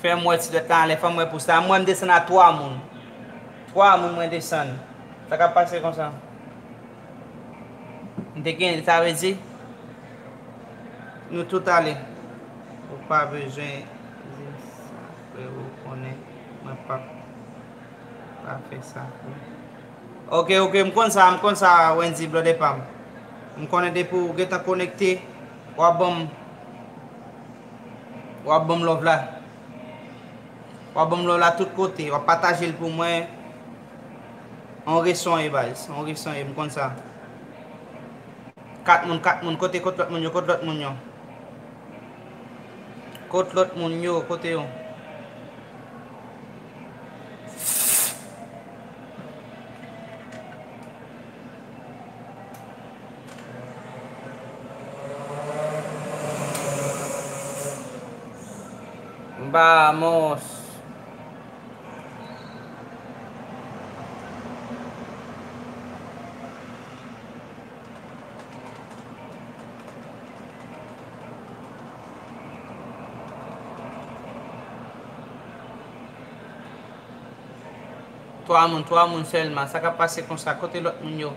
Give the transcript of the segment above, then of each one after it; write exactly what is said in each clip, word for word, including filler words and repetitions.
Fè m wè ti dwèt la anlè, fè m wè pous la. Mwen, m desann a twa moun. Twa moun mwen desann. Sa k ap pase konsa? M te gen, sa vle di, nou tout ale. Ou pa bezwen di sa, frè, ou konnen mwen p ap pa fè sa. Ok, ok, m konn sa, m konn sa, Wendy, blòdè pa m. M konnen depi w gentan konekte, w ap ban m, w ap ban m love la. W ap ban m love la tout kote, w ap pataje l pou mwen. On reson e baz, on reson e, m konn sa. Kat moun, kat moun, kote, kot lòt moun yo, kot lòt moun yo? Kot lòt moun yo, kote yo? Vamos. Twa moun, twa moun sèlman. Sa k ap pase konsa? Kote lòt moun yo?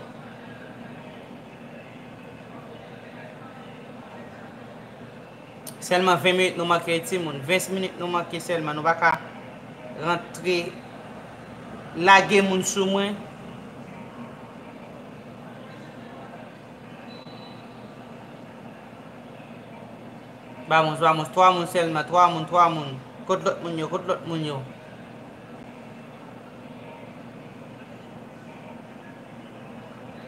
Sèlman ven minit nou manke, timoun. Ven minit nou manke sèlman. Nou pa ka rantre, lage moun sou mwen. Vamos, vamos, twa moun sèlman, twa moun, twa moun. Kot lòt moun yo, kot lòt moun yo?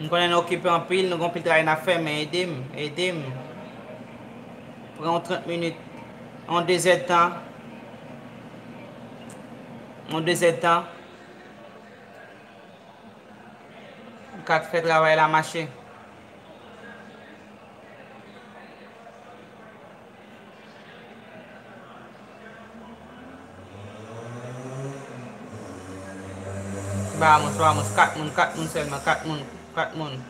M konnen nou okipe anpil, nou gen anpil travay n ap fè, men ede m, ede m. Pran yon trant minit, yon dezèdtan. Yon dezèdtan. Ou ka fè travay la mache. Vamos, vamos, kat moun, kat moun sèlman, kat moun, kat moun.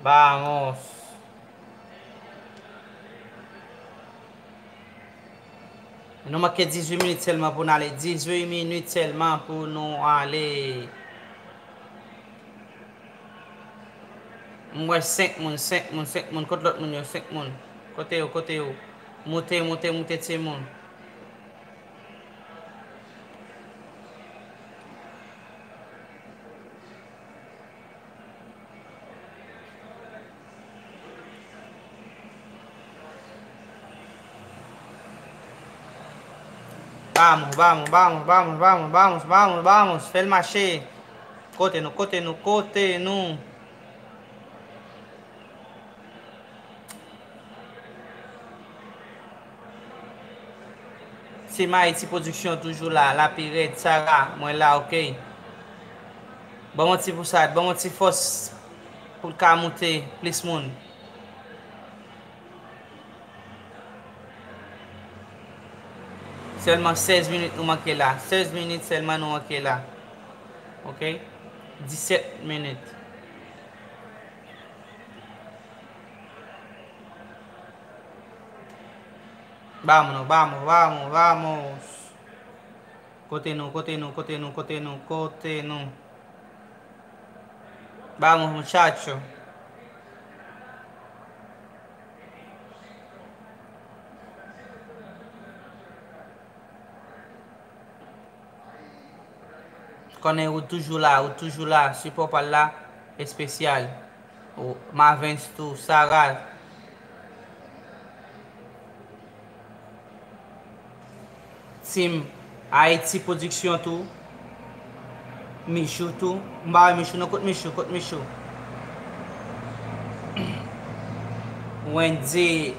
Vamos. Nou manke dizuit minit sèlman pou n ale. Dizuit minit sèlman pou nou ale. M wè senk moun, senk moun, senk moun. Kot lòt moun yo? Senk moun. Kote yo, kote yo? Moute, moute, moute, timoun. Vamos, vamos, vamos, vamos, vamos, vamos, vamos, vamos, fè l mache. Kote nou, kote nou, kote nou? Team Haïti Production toujou la, la pi rèd, Sara, mwen la, ok. Ban mwen ti pousad, ban mwen ti fòs pou l ka moute plis moun. Sèlman sèz minit nou manke la. Sèz minit sèlman nou manke la. Ok? Disèt minit. Vamos, vamos, vamos, vamos. Kote nou, kote nou, kote nou, kote nou, kote nou? Vamos, muchacho. Konnen ou toujou la, ou toujou la, sipò pa l la espesyal. Ou, Mavens tou, Sara. Team Haïti Production tou. Michou tou. M pa wè Michou non, kot Michou, kot Michou? Wendy,